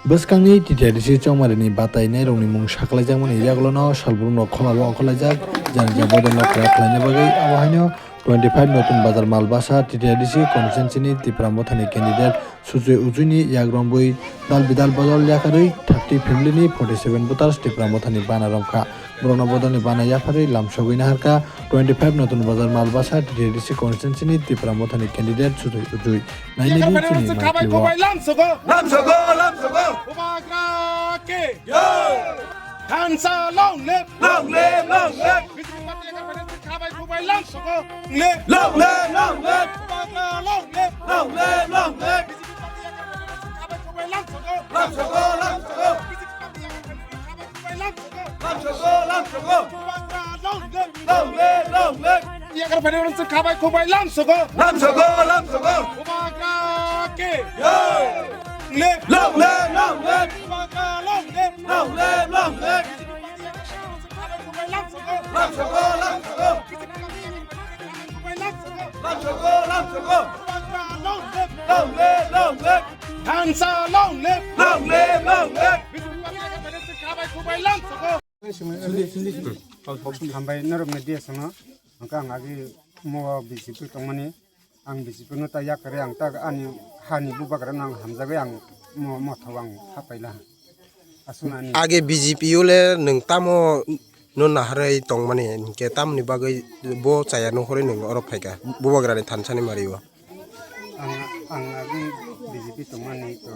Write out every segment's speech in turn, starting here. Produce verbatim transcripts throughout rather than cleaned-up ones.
Bwskangni T T R D C chongmarini batai nairokni mung saklaijakmani yagulono salbrumrok khoma bo okhorlaijak, jani jani bodolno kwrak khlaina bagwi. Abo haino twenty five Notun Bazar Malbasa T T R D C constituency-ni Tipra Mothani candidate Sujoy Ujuini yagrong bwi dal bidal bodol yakarwi thirty family-ni forty seven voters Tipra Mothani bana romkha. Borokno bodolni bana yapharwi lamsogwi naharkha twenty five Notun Bazar Malbasa T T R D C constituency-ni Tipra Mothani candidate Sujoy Ujui. Nainani chini mai khabai. Lamsogo, lamsogo, lamsogo. Bubagra ki. Yo. Thansa long live. Long live, long live. B J P party yakar phainai chwng khabai khubai lamsogo. Long live. Long live, long live. Bubagra long live. Long live, long live. B J P party yakar phainai chwng khabai khubai lamsogo. Lamsogo, lamsogo. B J P party yakar phainai chwng khabai khubai lamsogo. Lamsogo, lamsogo. Bubagra long live. Long live, long live. Yakar phainai chwng khabai khubai lamsogo. Lamsogo, lamsogo. Bubagra ki. Yo. Long live. Long live, long live. Bubagra long live. Long live, long live. Lamsogo, lamsogo. Lamsogo, lamsogo. Long live, long live. Thansa long live. Long live, long live. Hambai norok media sano. Hwnkhe ang agi mo B J P tongmani. Ang B J P no ta yakarwi ang ta ani hani bubagra no ang hamjagwi ang mo, motha o ang hapaila. Aswk ani. Age B J P o le nwng tamo no naharwi tongmani, hinkhe tamoni bagwi bo chaya nuhurwi nwng oro phaikha bubagrani thansani mario. Ang, ang agi B J P tongmani to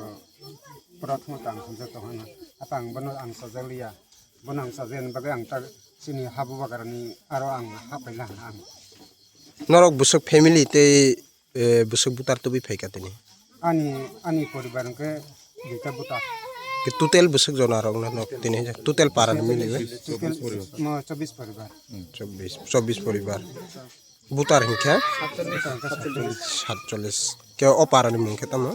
prothom tang hamjak tongmani. Apa ang bono ang sajak liya. Bono ang sajak bagwi ang ta chini ha bubagrani aro ang hapaila ang. Norok bwswk family tei eh, bwswk butar tubui phaikha tini? Ani, ani poribar hwnkhe duita butar. Ke total bwswk jona rok no nok tini total para ni mili bai? Total mo chobbish poribar. Chobbish, chobbish poribar. Butar hwnkhe? Satchollish. Ke o para ni mung khe tamo?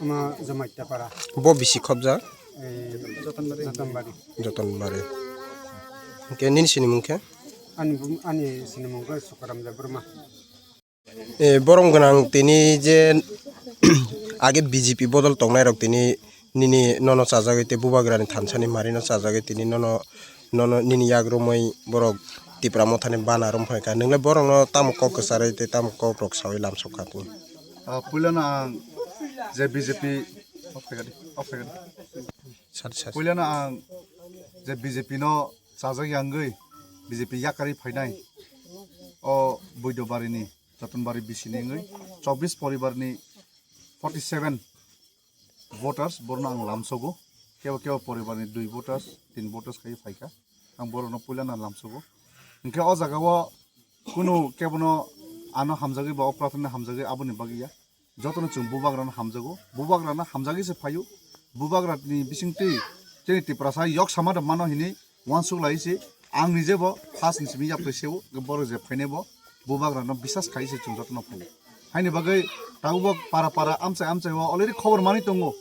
Omo Jamatia para. Bo bisi khobja? Eh, Jotonbari. Jotonbari. Ke nini sini mung khe? Ani bum-, ani sini mung khe Sukaram Debbarma. Eh, borom gwnang tini je age B J P bodol tongnai rok tini nini nono chajagwi tei bubagrani thansani marino chajagwi tini nono, nono nini yagrumwi borok Tipra Mothani bana romphai kha. Nwngle borokno tamo kok kwcharwi tei tamo kok rok sawi lamsok kha tini. Ah, puilano ang je B J P, off khaikha di, off khaikha di. Sat, sat. Puilano ang je B J P no chajak yangwi B J P yakarwi phainai o Boidobarini Jotonbari bisini wngwi chobbish poribarni forty seven voters, borokno ang lamsogo. Kebo kebo poribarni dui voters, tin voters khai phaikha. Ang borokno puilano lamsogo. Hinkhe o jagao kunu kebono ano hamjagwi ba o prathana hamjagwi aboni bagwi ya. Jotono chwng bubagrano hamjago. Bubagrano hamjagwi se phaio. Bubagrani bisingtwi chini Tiprasa yok sama da mano hinwi uansuk lai se, ang nije bo first ni simi yapri se o, borok je phainai bo bubagrano bisas khai se chwng jotono phaio. Haini bagwi tabuk bo para para amchai amchai o already khobor manwi tongo.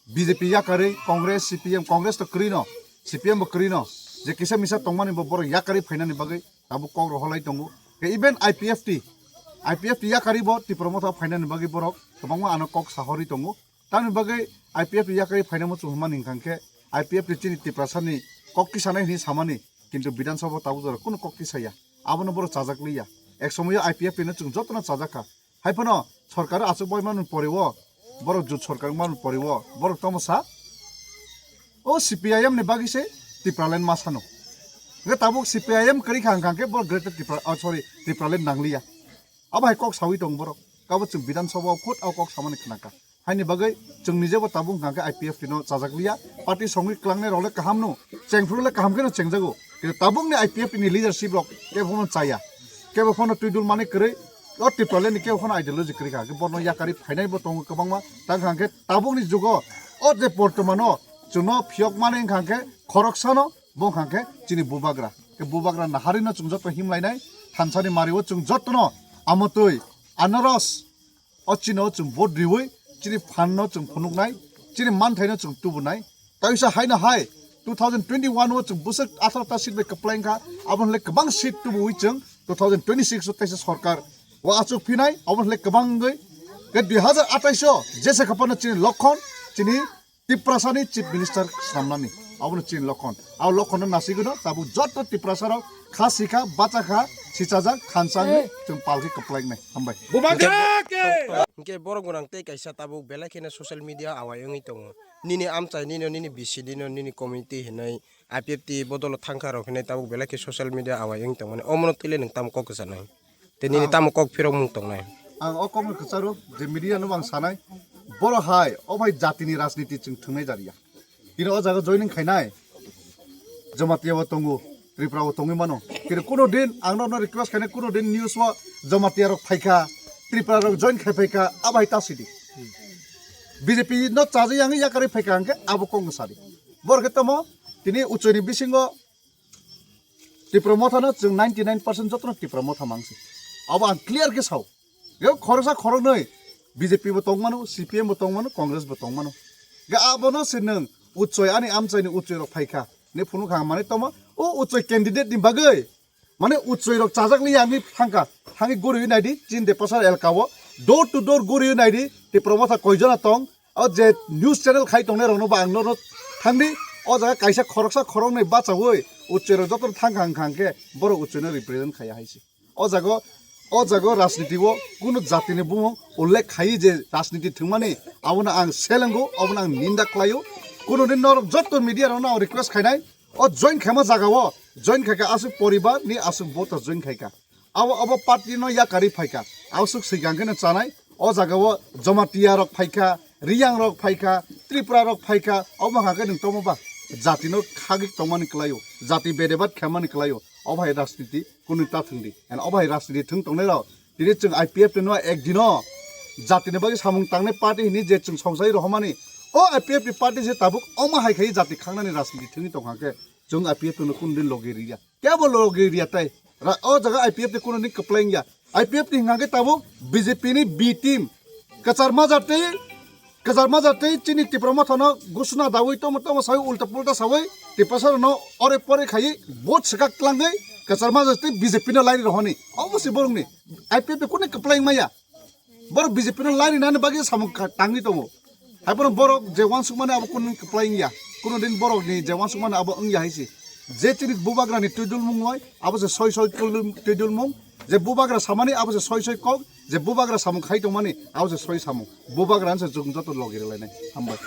B J P yakarwi Congress, C P M, Congress to kwrwi no, C P M bo kwrwi no, je kisa misa tongmani bo borok yakarwi phainani bagwi tabuk kok rohorlai tongo. Ke even I P F T, I P F T yakarwi bo Tipra Motha phainani bagwi borok kwbangma ano kok sahorwi tongo. Tamni bagwi I P F T yakarwi phainamo chwng hwnmani hwnkha khe I P F T chini Tiprasani kok tisanai hwnwi samani, kintu Bidhan Sabha tabuk jora kunu kok tisaya. Abono borok chajak liya. Ek somoyo I P F T no chwng jotono chajak kha. Hai phano sorkar achuk bai manwi poriwo, borok jut sorkar manwi poriwo, borok tamo sa? O C P I M ni bagwi se Tipraland ma sano. Hwnkhe tabuk C P I M kwrwi kha hwnkha khe borok Greater Tipra, oh, sorry, Tipraland nangliya. Abo hai kok sawi tong borok. Kabo chwng Bidhan Sabha o khud o kok samani khna kha. Haini bagwi chwng nije bo tabuk hwnkha khe I P F T no chajak liya. Party songwi klangnai rok le kaham no, chengphru le kaham khe no chengjago. Khe tabuk ni I P F T ni leadership rok kebo phano chaya. Kebo phano twidul mani kwrwi, o Tipraland ni kebo phano ideology kwrwi kha. Khe bono yakarwi phainai bo tongo kwbangma. Tang kha khe tabuk ni jugo o je bortoman o chwngno phiyok mani wngkha khe khoroksano bo wngkha khe chini bubagra. Khe bubagra naharwi no chwng joto himlainai, thansani mario chwng jotono amotwi anaros o chini o chwng vote riwi, chini phan no chwng phunuknai, chini manthai no chwng tubunai. Taisa haino hai two thousand twenty-one o chwng bwswk atharo ta seat bai kwplai wngkha, aboni le kwbang seat tubuwi chwng two thousand twenty-six o taisa sorkar o achuk phinai, aboni le kwbangwi Ke dui hazar atais o jesa khapano chini lokhon, chini Tiprasani Chief Minister swnamnani, abono chini lokhon. Abo lokhono nasigwino tabuk joto Tiprasarok kha sikha, bachakha, sichajak, khansangwi chwng palkhe kwplainai. Hambai. Bubagra ke! Hingke borok gwnang tei kaisa tabuk belai kheno social media awai wngwi tongo. Nini amchai, nini, nini bisi, nini, nini community hinwi I P F T bodolo thangkha rok hinwi tabuk belai khe social media awai wngwi tongmani. Omono twi le nwng tamo kok kwchanai? Tei nini tamo kok phirokmung tongnai? Ang o kokno kwcharo je media no ang sanai, boro hai o bai jatini rajniti chwng thwngnai jariya. Tini o jaga joining khainai Jamatia bo tongo, Tripura bo tongwi mano. Kiri kuno din ang no request khainai, kuno din news o Jamatia rok phaikha, Tripura rok join khai phaikha, abai ta sidi. B J P no chaji yang yakarwi phaikha hwnkhe abo kok no sadi. Boro khe tamo tini uchoini bisingo Tipra Motha no chwng ninety nine percent jotono Tipra Motha mangsi. Abo ang clear khe sao. Yo khoroksa khoroknwi B J P bo tongmano, C P M bo tongmano, Congress bo tongmano. Ga abono se nwng uchoi ani amchaini uchoi rok phaikha. Ne phunukha ang manwi tongma o uchoi candidate ni bagwi. Mane uchoi rok chajakni yangwi thangkha. Thangwi guriwi naidi chini Depasar elka o. Door to door guriwi naidi Tipra Motha koijona tong. O je news channel khai tongnai rokno ba ang norok thangdi. O jaga kaisa khoroksa khoroknwi bachaui uchoi rok jotono thangkha hwnkha hwnkhe borok uchoino represent khaiya hai se. O jaga, o jaga rajniti o kunu jatini bumung ullekh khai je rajniti thwngmani abono ang selengo, abono ang ninda khlaio. Kunu din norok joto media rokno ang request khainai, o join khaima jaga o join khaikha aswk poribar ni aswk voter join khaikha. Abo, abo party no yakarwi phaikha. Aswk swikang khe no chanai. O jaga o Jamatia rok phaikha, Riyang rok phaikha, Tripura rok phaikha. Obo hwnkha khe nwng tongma ba jati no khagwi tongmani kwlaio, jati bedebat khaimani kwlaio. Obo hai rajniti kunu ta thwngdi. And obo hai rajniti thwng tongnai rok tini chwng I P F T no ek dino jatini bagwi samung tangnai party hini je chwng songchai rohormani. O I P F T party je tabuk omo hai khai jati khangnani rajniti thwngwi tongkha khe chwng I P F T no kunu din logi riya. Kebo logi riya tai. Ra-, o jaga I P F T kunu ni kwplai wngya. I P F T hwnkha khe tabuk B J P ni B team. Kwchar majak tei, kwchar majak tei chini Tipra Motha no gusuna dawi tomo tomo sawi ulta pulta sawi Tiprasa no ore pore khai vote swkak tlangwi kwchar majak tei B J P no laini rohoni. Obo se borok ni I P F T kunu kwplai wngmaya. Borok B J P no laini nani bagwi samung kha-, tangwi tongo. Hai bono borok je uansukmani abo kunu kwplai wngya. Kunu din borok ni je uansukmani abo wngya hai se. Je chini bubagra ni twidulmung oi, abo se soi soi twidul-, twidulmung. Je bubagra samani abo se soi soi kok. Je bubagra samung khai tongmani abo se soi samung. Bubagra se chwng joto logi rwlainai. Hambai.